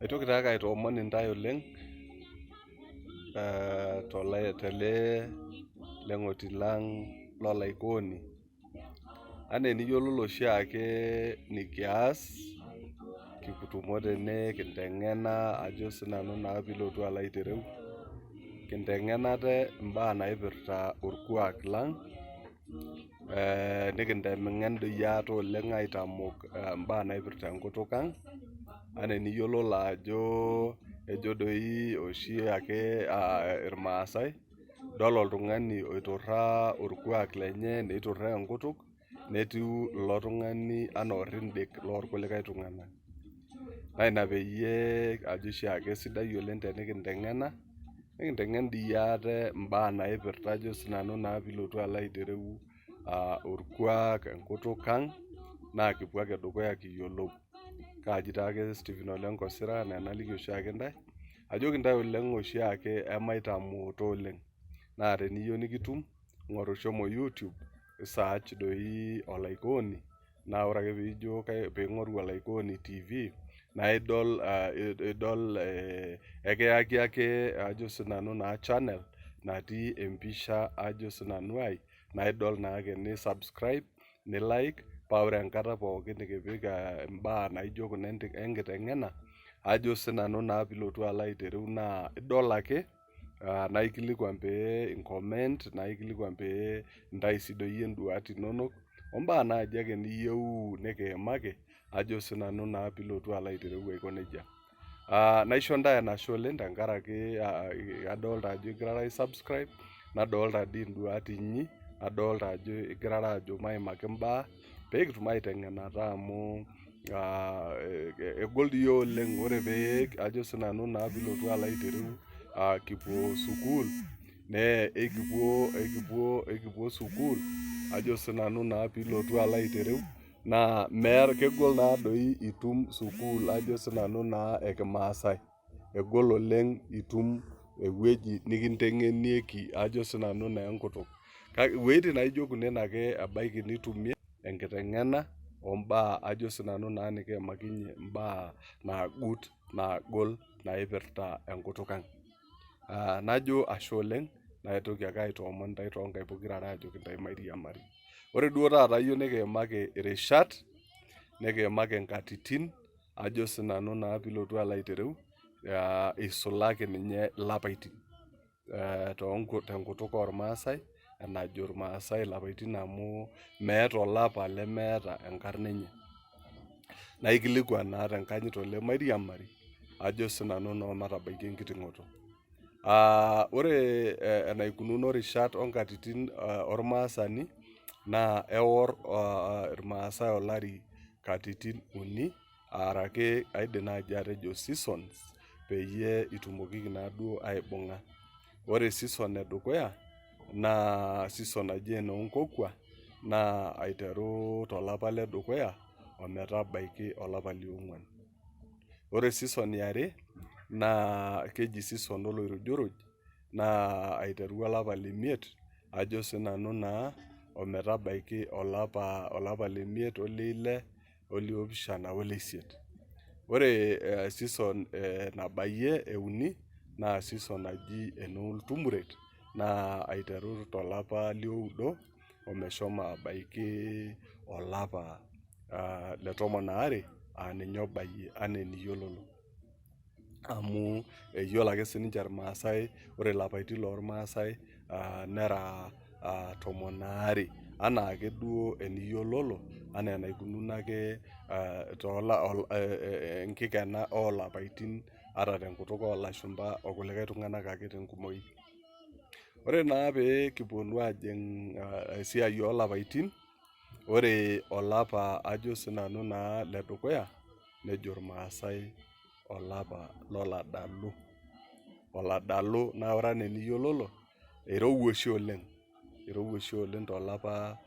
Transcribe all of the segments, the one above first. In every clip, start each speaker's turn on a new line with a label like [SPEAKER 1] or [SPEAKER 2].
[SPEAKER 1] Aitoki taake aitoomon intae oleng tele leng'oti lang lolaikoni anaa eniyiololo oshiake nikias kitumo tene kinteng'ena ajo sinanu naa piilotu alo aitereu kinteng'enate imbaa naipirta orkuak lang nikinteng'en doi ate oleng aitamok imbaa naipirta enkutuk ang anaa eniyiololo ajo ejo doi oshiake irmaasae idol oltung'ani oiturra orkuak lenye neiturraa enkutuk netiu ilo tung'ani anaa orrindik lorkulikae tung'anak naa ina peyie ajo oshiake sidai oleng tenikinteng'ena nikinteng'en dii ate imbaa naipirta ajo sinanu naa piilotu alo aitereu orkuak enkutuk ang naa kipuo ake dukuya kiyiolou kaaji taake Stephen ole nkosira enaa enaliki oshiake intae ajoki intae oleng oshiake emaitamooto oleng naa teniyieu nikitum ing'oru shomo youtube search doi olaikoni naa ore ake piijo piing'oru Olaikoni tv naa idol idol ekiyaki ake ajo sinanu naa channel natii empisha ajo sinanu ai naidol naake ni subscribe ni like paa ore enkata pookin nikipik imbaa naijo kuna enkiteng'ena ajo sinanu naa piilotu alo aitereu naa idol ake naa ikilikuan pee in comment naa ikilikuan pee intai sii doi induat inonok ombaa naaji ake niyieu nikiimaki ajo sinanu naa piilotu alo aitereu aiko nejia naisho intae enashe oleng tenkaraki adolta ajo igirara ae subscribe nadolta dii induat inyi adolta ajo igirara ajo maimaki imbaa pekitum aiteng'enata amu egol dii oleng ore pee ajo sinanu naa piilotu alo aitereu kipuo sukuul nee ekipuo ekipuo ekipuo sukuul ajo sinanu naa piilotu alo aitereu naa meeta kegol naa doi itum sukuul ajo sinanu naa ekimaasae egol oleng itum ewueji nikinteng'enieki ajo sinanu naa enkutuk kake iwuejitin naijo kunen ake ebaiki nitumie enkiteng'ena ombaa ajo sinanu naa nikiimakinyie imbaa naagut naagol naipirta enkutuk ang najo ashe oleng naitoki ake aitoomon intae tonkaik pokirare ajoki intae mairiamari ore duo taata ayieu nikiimaki irishat nikiimaki inkatitin ajo sinanu naa piilotu alo aitereu isulaki ninye ilapaitin tenkutuk ormaasai enajo irmaasai ilapaitin amu meeta olapa lemeeta enkarna enye naikilikuan naa tenkanyit oleng mairiamari ajo sinanu naa omatabaiki enkiting'oto ore enaikununo irishat onkatitin ormaasani naa eworr irmaasae olari katitin uni arake aidim naaji atejo seasons peyie itumokiki naaduo aibung'a. Ore season edukuya naa season naji enoonkokua naa aiteru tolapa ledukuya ometabaiki olapa liong'uan. Ore season iare naa keji season oloirujuruj naa aiteru olapa lemiet ajo sinanu naa ometabaiki olapa lemiet oleile oliopishana oleisiet. Ore season nabayie euni naa season naji enooltumuret naa aiteru tolapa lioudo omeshomo abaiki olapa le tomon aare aaninye obayie anaa eniyiololo amu eyiolo ake sininche irmaasae ore ilapaitin lormaasae nera tomon aare anaa ake duo eniyiololo anaa enaikununo ake enkikena olapaitin ata tenkutuk olashumpa okulikae tung'anak ake tenkumoi. Ore naa pee kiponu ajing esiai olapaitin ore olapa ajo sinanu naa ledukuya nejo irmaasae olapa loladalu, oladalu naa ore enaa eniyiololo eirowua oshi oleng, irowua oshi oleng tolapa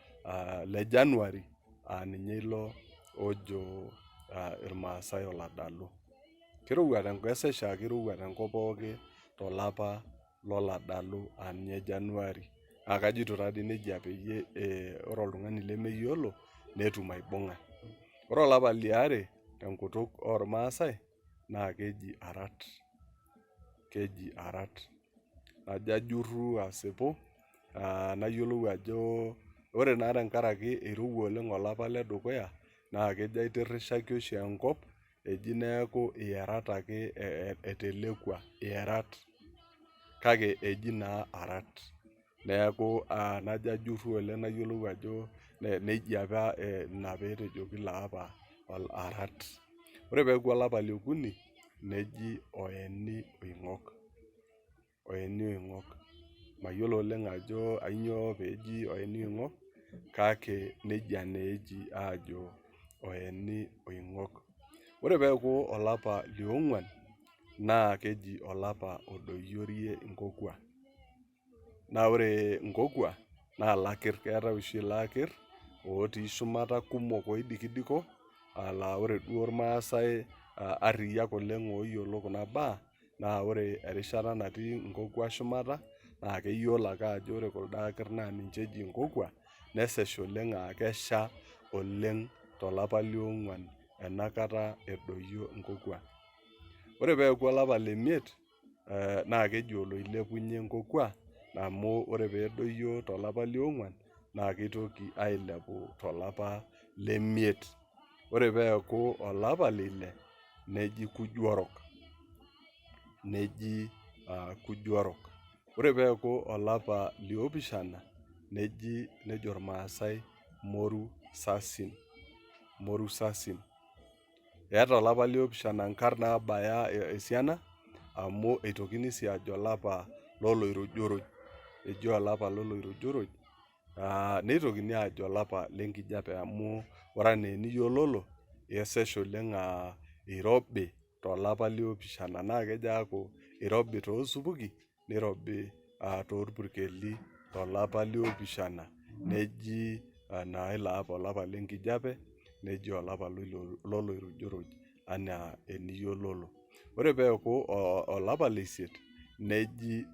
[SPEAKER 1] le january aninye ilo ojo irmaasae oladalu. Kirowua kesesh aa kirowua tenkop pooki tolapa loladalu aaninye january naa kajito taadii nejia peyie ore oltung'ani lemeyiolo netum aibung'a. Ore olapa liare tenkutuk ormaasae. naa keji Arat, keji Arat. Najo ajurru asipu nayiolou ajo ore naa tenkaraki irowua oleng olapa ledukuya naa kejo aitirrishaki oshi enkop eji neeku iyerat ake etelekua, iyerat kake eji naa Arat. Neeku najo ajurru oleng nayiolou ajo nejia apa ina petejoki ilo apa Arat. Ore peeku olapa liokuni, neji oeni oing'ok. Oeni oing'ok. Mayiolo oleng ajo kanyioo peji oeni oing'ok, kake nejia neeji ajo oeni oing'ok. Ore peeku olapa liong'uan, naa keji olapa odoyiorie inkokua. Na ore inkokua, naa ilakirr. Keetae oshi ilakirr, otii shumata kumok oidikidiko, la ore duo irmaasai arriyiak oleng oyiolo kuna baa, naa ore erishata natii inkokua shumata, naa keyiolo ake ajo ore kuldo akirr naa ninche eji inkokua, nesesh oleng akesha oleng tolapa liong'uan enakata edoyio inkokua. Ore peku olapa lemiet, naa keji oloilepunye inkokua, amu ore pedoyio tolapa liong'uan, naa kitoki ailepu tolapa lemiet. Ore peeku olapa leile, neji kuju orok. Neji kuju orok. Ore peeku olapa liopishana, neji nejo irmaasai moru sasin. Moru sasin. Eeta olapa liopishana nkarn nabaya esiana, amu itokini si ajo olapa loloirujuruj. Eji olapa loloirujuruj, nitokini ajo olapa lenkijape amu ore enaa eniyiololo, kesesh oleng aa irobi tolapa liopishana na kejo aaku irobi tosupuki, nirobi torpurkeli tolapa liopishana, neji naa ilo apa olapa lenkijape, neji olapa loloirujuruj enaa eniyiololo. Ore peeku olapa leisiet, neji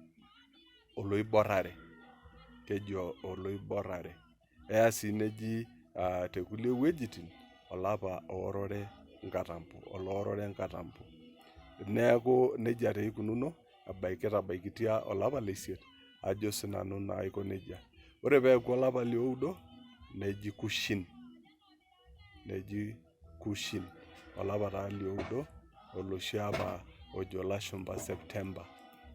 [SPEAKER 1] oloiborrare. Keji oloiborrare. Eya si neji tekulie wuejiting, olapa oorore nkatampo, oloorore nkatampo. Neeku nejia taa ikununo, kitabaikitia olapa leisiet, ajo sinanu naa aiko nejia. Ore peku olapa lioudo, neji kushin. Neji kushin. Olapa taa lioudo, oloshi apa ojo ilashumpa September,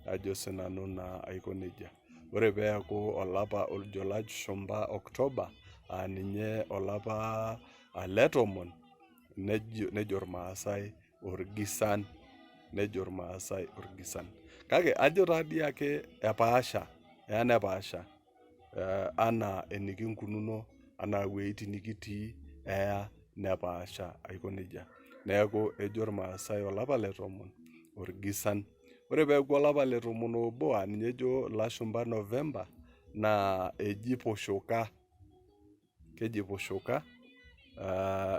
[SPEAKER 1] ajo sinanu naa aiko nejia. Ore peku olapa ojo ilashumpa October, aninye olapa letomon, nejo irmaasai orgisan. Nejo irmaasai orgisan. Kake ajo tadi ake epaasha, eya nepaasha anaa enikinkununo anaa wueiting nikitii, eya nepaasha aiko nejia. Neeku ejo irmaasai olapa letomon, orgisan. Ore peku olapa letomon obo, aninye ejo ilashumpa November, naa eji pushuka. Keji pushuka,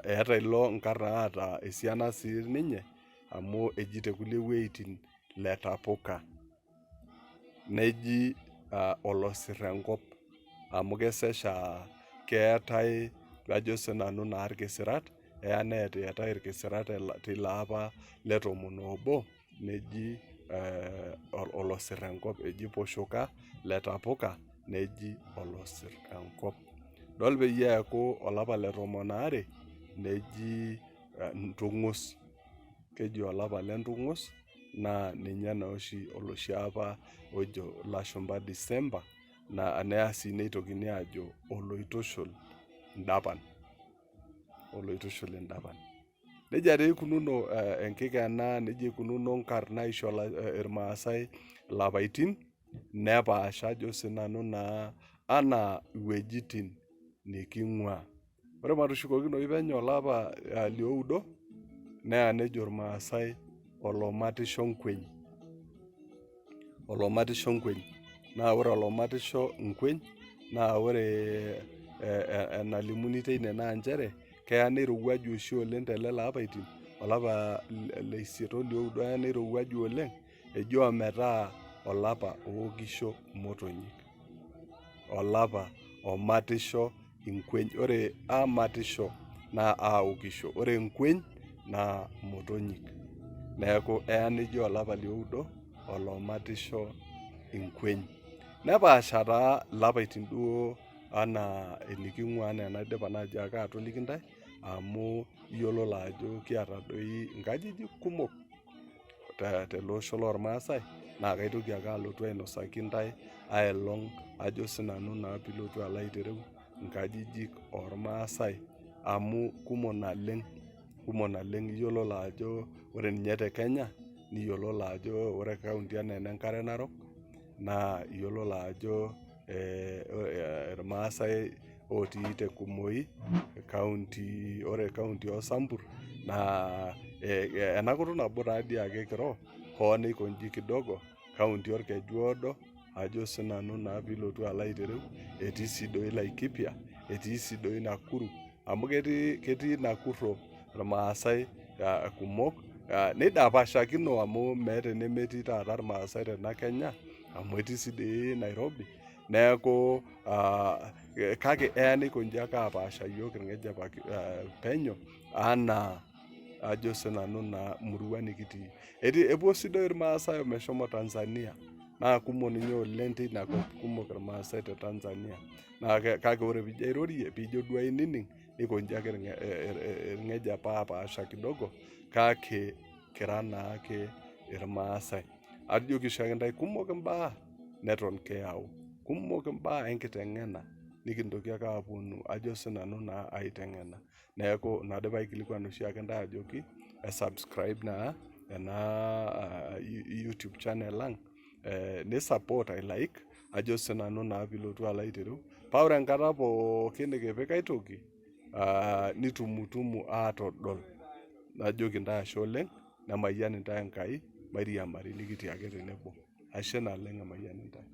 [SPEAKER 1] eeta ilo nkarn naata esiana sininye, amu eji tekulie wueiting letapuka. Neji olosir enkop. Amu kesesh aa keetae ajo sinanu naa irkisirat, eya neetae irkisirat tilo apa letomon obo, neji olosir enkop. Eji pushuka, letapuka, neji olosir enkop. Idol peyie eeku olapa letomon aare, neji intung'us. Keji olapa lentung'us, naa ninye noshi oloshi apa ojo ilashumpa December, neya si nitokini ajo oloitushul indapan. Oloitushul indapan. Nejia taa ikununo enkikena, nejia ikununo nkarn naisho irmaasai ilapaitin, nepaasha ajo sinanu naa anaa iwuejiting niking'ua. Ore matushukokinoyu penyo olapa lioudo, neya nejo irmaasai olomatisho nkueny. Olomatisho nkueny. Naa ore olomatisho inkueny, naa ore enalimuni teine naa njere, keya nirowuaju oshi oleng telelo apaitin, olapa leisiet olioudo eya nirowuaju oleng, eji ometaa olapa ookisho imotonyik. Olapa omatisho inkueny. Ore amatisho, naa aokisho. Ore nkueny, naa imotonyik. Neeku eya nijo olapa lioudo olomatisho inkweny. Nepaasha taa ilapaitin duo anaa eniking'ua anaa enaidipa naaji ake atoliki intae amu iyiololo ajo kiata doi inkajijik kumok tele osho lormaasai naa kaitoki ake alotu ainosaki intae aelong ajo sinanu naa piilotu alo aitereu inkajijik ormaasai amu kumok naleng, kumok naleng iyiololo ajo ore ninye te Kenya niyiololo ajo ore county enaa ene Nkare Narok naa iyiololo ajo irmaasai otii tenkumoi county, ore county oo Sambur naa ena kutuk nabo taadii ake kiro hoo nikonji kidogo county orkeju oodo ajo sinanu naa piilotu alo aitereu etii sii doi Laikipia etii sii doi Nakuru amu ketii Nakuro irmaasai kumok neidapashakino amu meeta enemetii taata irmaasai tena Kenya amu etii sii dii Nairobi neeku kake eya nikonji ake apaasha iyiok irng'ejepa penyo anaa ajo sinanu naa murua nikitii. Epuo sii doi irmaasai omeshomo Tanzania naa kumok ninye oleng teina kop kumok irmaasai te Tanzania naa kake ore piijo airorie piijo duo ainining nikonji ake irng'ejepa apaasha kidogo kake kira naake irmaasai. Ajoki oshiake intae kumok imbaa neton kiyau, kumok imbaa enkiteng'ena nikintoki ake aponu ajo sinanu naa aiteng'ena. Neeku ina dii paikilikuan oshiake intae ajoki e subscribe naa ena YouTube channel ang ni support ai like ajo sinanu naa piilotu alo aitereu paa ore enkata pookin nikipik aitoki nitumutumu aatodol. Najoki intae ashe oleng nemayian intae Enkai mairiamari nikitii ake tenebo. Ashe naleng emayian intae.